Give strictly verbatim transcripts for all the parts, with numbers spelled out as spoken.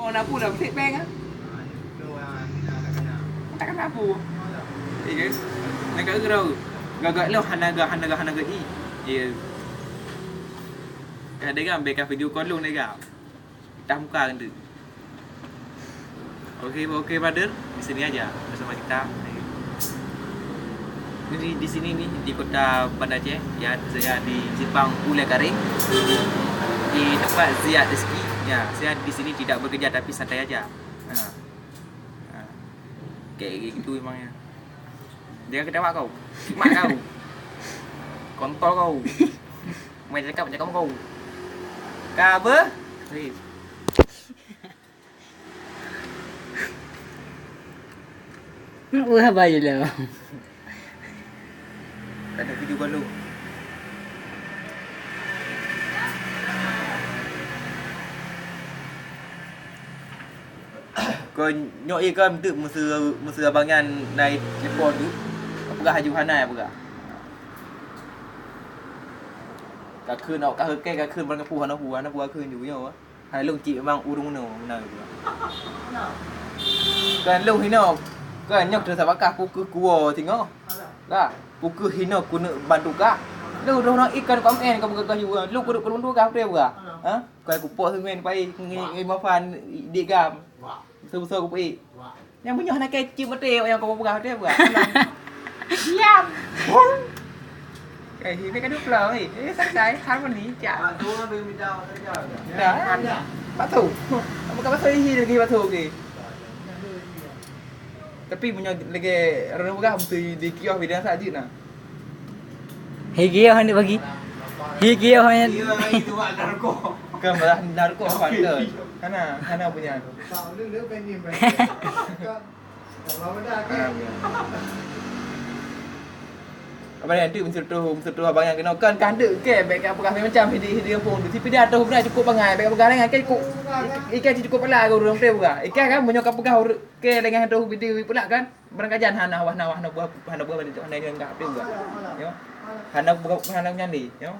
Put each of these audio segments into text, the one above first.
Wana pula, beutek péng ah. Tak kenapa. Iya kan? Nak kat gerau. Gagak lo hana ga, hana ga, hana ga i. Iya. Kadang kan beka video call lu ni ga. Dah muka kan tu. Oke, oke brother, di sini aja bersama kita. Jadi di sini nih di kota Banda Aceh, ya saya di Simpang Ulèe Kareng, di tempat Ziyad Rizki. Ya, saya di sini tidak bekerja tapi santai aja. Ha. Ha. Kayak gitu emangnya. Jangan ketawa kau. Mak kau. Kontol kau. Main cakap macam kau. Ka apa? Hei. Wah, bayu lah. Ada video baru. Kau nyok ye kan tu musuh musuh abang nyan naik telepon tu. Apa haju hana apa? Ka kheun awak ka heukai, ka kheun barang kapu hana pu, hana pu ka kheun ju nyoe. Hai lôn cit memang ureueng unoe meunan. Kan lôn hinoe, kan nyoe keuneuk sabakah pukeuh kuwoe singoh. Lah, pukeuh hinoe keuneuk ban tuka. Lôn droe ikan ka meu'en ka peugah ju. Lôn keuneuk keuneuk tuka beutôi peugah. Ha? Kai kupok semen pai ngi mafan di gam. Beutôi-beutôi kupeuék. Nyang meunyoe hana kecil beutôi nyang kau peugah beutôi peugah. Diam. Eh, ini kan dua puluh, eh. Eh, santai, harmoni, cak. Dah. Batu. Apa kau pasal ini lagi batu ke? Tapi meunyoe lagi orang peugah mesti di kios bidang saja nah. Hei kios ni bagi. Hei kios ni. Kan malah narko apa tu? Hana, hana punya. Abang nyan tu meuseutôt, meuseutôt abang nyan keunoe. Kan, kan deuek keu, bèk ka peugah macam-macam hidéh, hidéh gampông tu. Sipidéh ateueh beurangkat cukôp bangai, bèk ka peugah lagèe nyan, kan cukôp. Ikai cukôp pala keu ureueng tu peugah. Ikai kan, meunyoe ka peugah ureueng, keu lagèe nyan ateueh hidéh peulak kan, barangkajan hana, hana, hana buah, hana buah balik tu, hana nyan ka peugah. Yo. Hana buah, hana nyan lé, yo.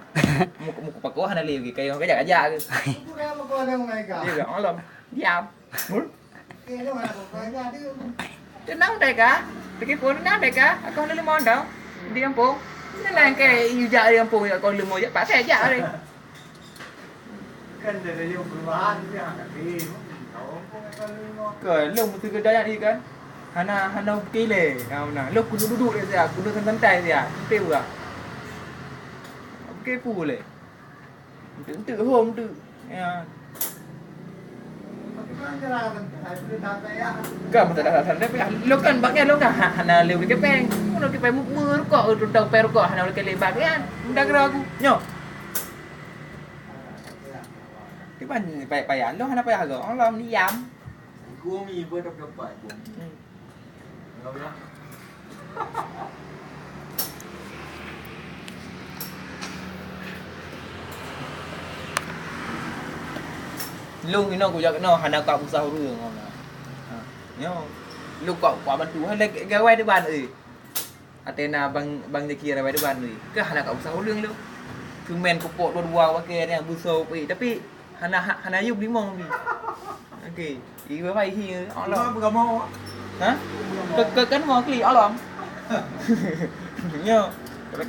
Muka, muka pako hana lé, kayu kajak-kajak ke. Dia bilang, "Alam, diam." Teunang deh ka? Telepon teunang deh ka? Aku hana leumo dong. Di gampông. Teunang ke ijak di gampông, aku leumo jak, paksa jak deh. Kan dari yang perubahan dia, tapi Ke lôn meuteugah dayah ikan. Hana, hana bukilé. Ha, meunan. Lôn keuneuk duduek lé siat, keuneuk santai siat. Enteuk uroe. Bukilé pu lé. Enteuk-enteuk hom tu. Ya. Kan masa dah santai payah. Lôn kan bak nyan lôn kan ha-, hana lé ulèe kepeng. Ulèe kepeng mu-, meurukok, eu, tutong pèng rukok hana ulèe kepeng bak nyan. Mudah kira aku. Nyoe. Kiban payah-payah. Lôn hana payah agam. Allah diam. Gumi berdebat. Hmm. Lôn inoe kujak keunoe hana ka usah ureueng. Ha. Nyoe. Lôn ka, ka bantu. Hai lé gawai depan, eh. Atena bang, bang Zaki rawai depan, eh. Ka hana ka usah ureueng lôn. Semen kupok dua-dua pakai dia buso, eh. Tapi Hana, ha-, hana yub limong bi. Okey. Ibu apa ihi? Alam. Cuma bergamau. Ha? Ke, ke, kan mau klik alam. Nyo. Tapi